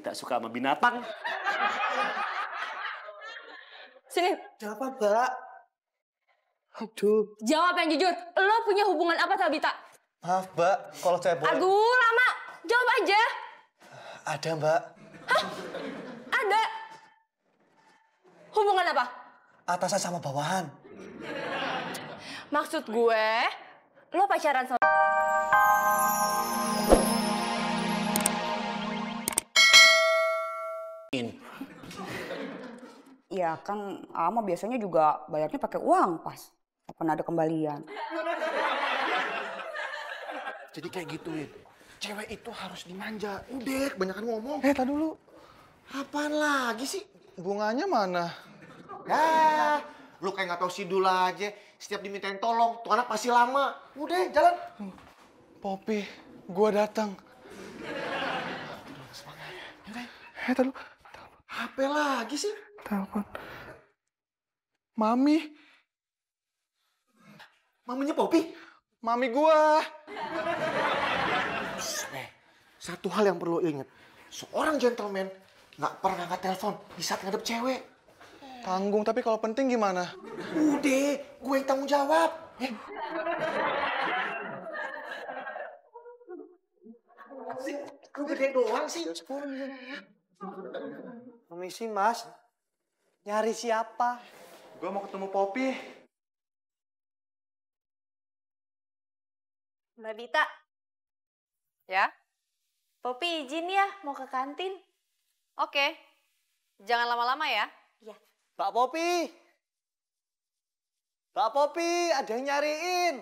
Sabita suka sama binatang? Sini. Jawab, Mbak. Aduh. Jawab yang jujur. Lo punya hubungan apa sama Sabita? Maaf, Mbak. Kalau saya boleh... Aduh, lama. Jawab aja. Ada, Mbak. Hah? Ada? Hubungan apa? Atasan sama bawahan. Maksud gue, lo pacaran sama... Iya kan, Ama biasanya juga bayarnya pakai uang pas. Nggak pernah ada kembalian. Jadi kayak gituin. Cewek itu harus dimanja. Udah, kebanyakan ngomong. Tadi dulu. Apaan lagi sih? Bunganya mana? Ya, lu kayak nggak tahu sidul aja. Setiap dimintain tolong, tuh anak pasti lama. Udah, jalan. Popi, gua datang. Semangat. Tadi dulu. Apa lagi sih? Telepon. Mami. Maminya Popi? Mami gua. Satu hal yang perlu inget. Seorang gentleman nggak pernah angkat telepon di saat ngadep cewek. Tanggung, tapi kalau penting gimana? Udah, gue yang tanggung jawab. Lu gede doang sih. Permisi, Mas. Nyari siapa? Gua mau ketemu Popi. Mbak Dita. Ya? Popi izin ya mau ke kantin. Oke. Jangan lama-lama ya. Iya. Mbak Popi. Mbak Popi, ada yang nyariin.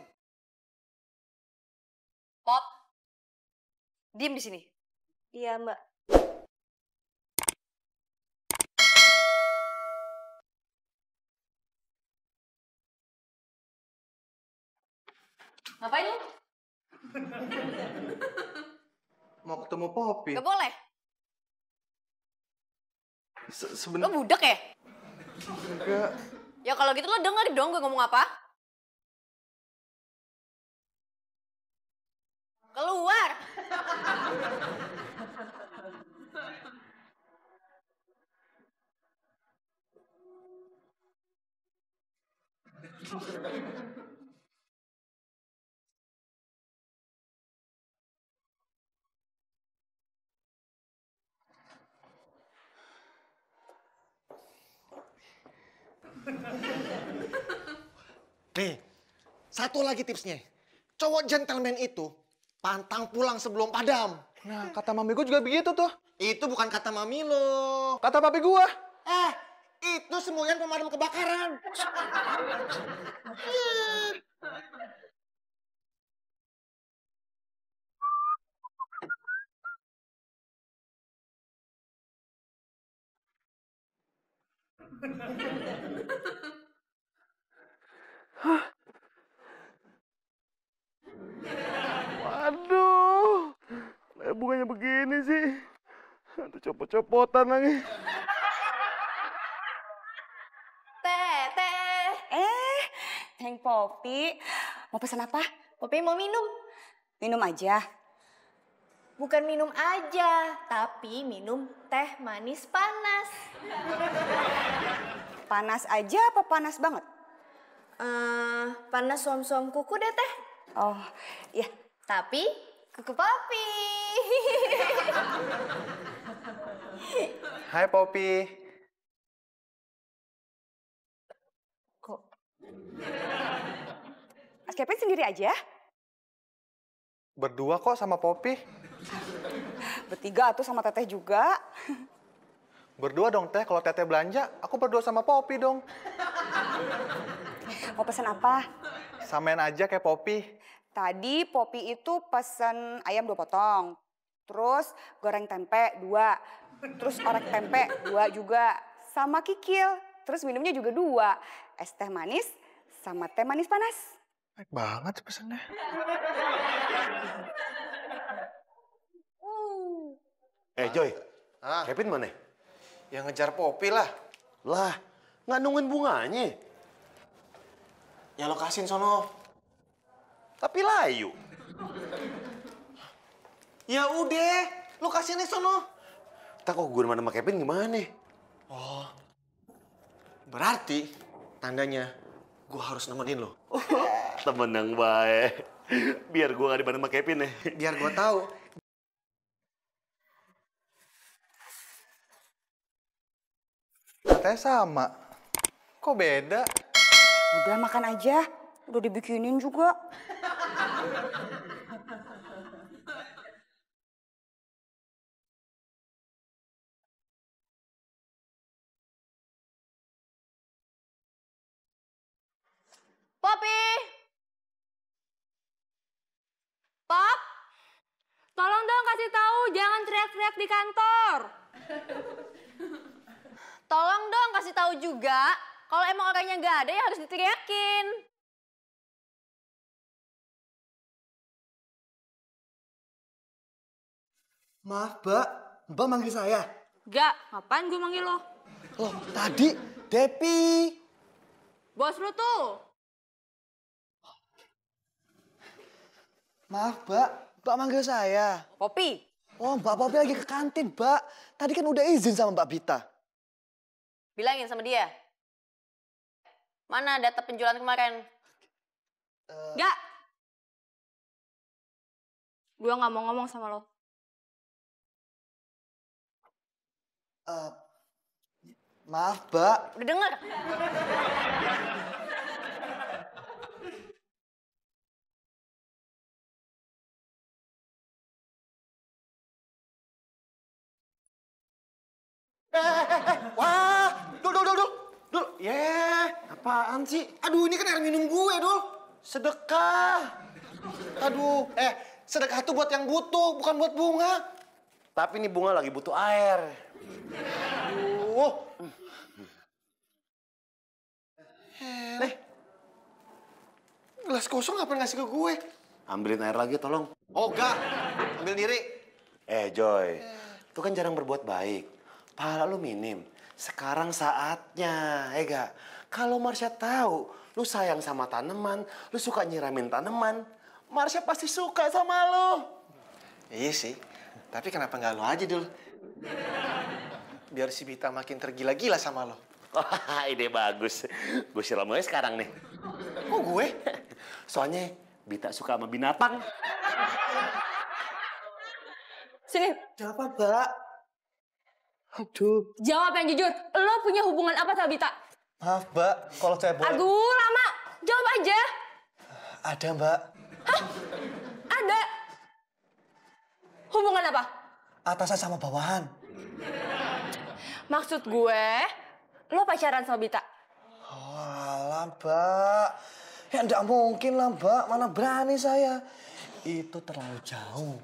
Pop. Diem di sini. Iya, Mbak. Ngapain lu? Mau ketemu Popi. Gak boleh. Sebenarnya Lo budak ya? enggak. Ya kalau gitu lo denger dong gue ngomong apa. Keluar. Nih, satu lagi tipsnya. Cowok gentleman itu pantang pulang sebelum padam. Nah, kata mami gua juga begitu tuh. Itu bukan kata mami lo. Kata papi gua. Itu semboyan pemadam kebakaran. Aduh, bunganya begini sih. Aduh, copot-copotan lagi. Neng Popi. Mau pesan apa? Popi mau minum. Minum aja. Bukan minum aja, tapi minum teh manis panas. Panas aja apa panas banget? Panas suam-suam kuku deh teh. Oh, iya. Tapi kuku papi. Hai Popi. Kok? Mas Kevin sendiri aja? Berdua kok sama Popi. Bertiga tuh sama Teteh juga. Berdua dong Teh, kalau Teteh belanja, aku berdua sama Popi dong. Mau pesan apa? Samain aja kayak Popi. Tadi Popi itu pesen ayam 2 potong. Terus goreng tempe 2. Terus orek tempe 2 juga. Sama kikil. Terus minumnya juga 2. Es teh manis sama teh manis panas. Baik banget sih pesennya. Joy, Ah, Kevin mana? yang ngejar Popi lah. Lah, nggak nungguin bunganya. Ya lo kasihin sono. Tapi layu. Ya udah, lo kasihin aja sono. Bita kok gue mana sama Kevin gimana? Oh, berarti tandanya gue harus nemenin lo. Temen yang baik. Biar gue gak dimana sama Kevin ya. Biar gue tahu. Katanya sama. Kok beda? Udah makan aja, udah dibikinin juga. Poppy! Pop! Tolong dong kasih tahu, jangan teriak-teriak di kantor. Tolong dong kasih tahu juga, kalau emang orangnya nggak ada ya harus diteriakin. Maaf, Mbak. Mbak manggil saya. Gak, ngapain gue manggil lo? Loh, tadi Depi. Bos lu tuh. Maaf, Mbak. Mbak manggil saya. Poppy, Oh, Mbak Popi lagi ke kantin, Mbak. Tadi kan udah izin sama Mbak Bita. bilangin sama dia. Mana data penjualan kemarin? Gak. Gue gak mau ngomong sama lo. Maaf, Mbak. Udah denger? Wah, Dul. Apaan sih? Aduh, ini kan air minum gue, Dul. Sedekah. Aduh, sedekah tuh buat yang butuh, bukan buat bunga. Tapi ini bunga lagi butuh air. Aduh. Gelas kosong ngapain ngasih ke gue? Ambilin air lagi tolong. Oh, enggak. Ambil diri. Joy, itu kan jarang berbuat baik. Pahala lu minim. Sekarang saatnya, gak? Kalau Marsha tahu lu sayang sama tanaman, lu suka nyiramin tanaman, Marsha pasti suka sama lu. Iya sih. Tapi kenapa nggak lo aja, Dul? Biar si Bita makin tergila-gila sama lo. Wah, ide bagus. Gue siram aja sekarang nih. Kok gue? Soalnya Bita suka sama binatang. Sini, Siapa, Mbak? Aduh. jawab yang jujur. Lo punya hubungan apa sama Bita? Maaf, Mbak. Kalau saya boleh... Aduh, lama. Jawab aja. Ada, Mbak. Ada. Hubungan apa? Atasan sama bawahan. Maksud gue, lo pacaran sama Bita. Oh, alah, Mbak. Ya enggak mungkin lah, Mbak. Mana berani saya. Itu terlalu jauh.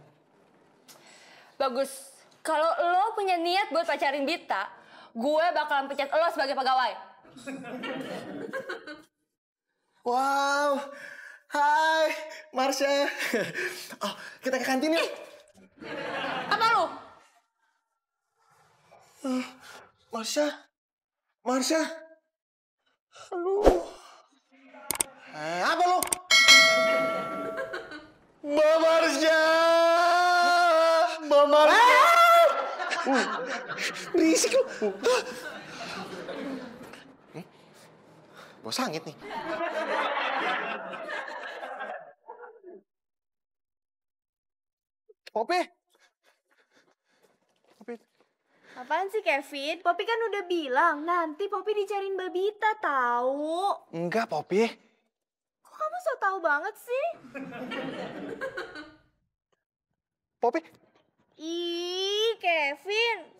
Bagus. Kalau lo punya niat buat pacarin Bita, gue bakalan pecat lo sebagai pegawai. Wow. Hai, Marsha. Oh, kita ke kantin yuk. Apa lo? Marsha. Aduh. Apa lo? Mbak Marsha. Berisik lu. Bau sangit nih. Popi. Apaan sih Kevin? Poppy kan udah bilang nanti Poppy dicariin Mbak Bita tahu. Enggak, Popi. Kok kamu so tahu banget sih? Popi. Ih, Kevin.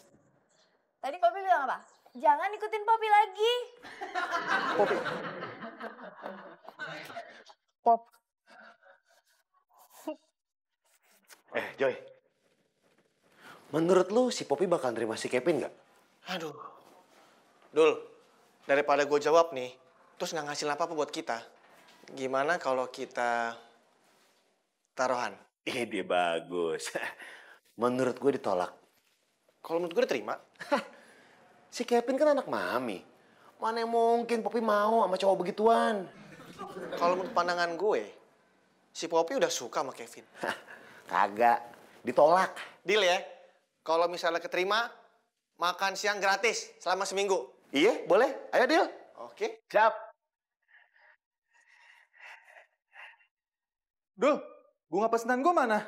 Tadi Poppy bilang apa? Jangan ikutin Poppy lagi. Popi. Pop. Joy. Menurut lu si Poppy bakal terima si Kevin nggak? Aduh. Dul, daripada gue jawab nih, terus nggak ngasih apa-apa buat kita. Gimana kalau kita taruhan? Ide bagus. Menurut gue ditolak. Kalau menurut gue diterima. Si Kevin kan anak mami. Mana yang mungkin Poppy mau sama cowok begituan? Kalau menurut pandangan gue, si Poppy udah suka sama Kevin. Kagak. Ditolak. Deal ya? Kalau misalnya keterima, makan siang gratis selama seminggu. Iya, boleh. Ayo, Dil. Oke. Siap. Dul, bunga pesanan gue mana?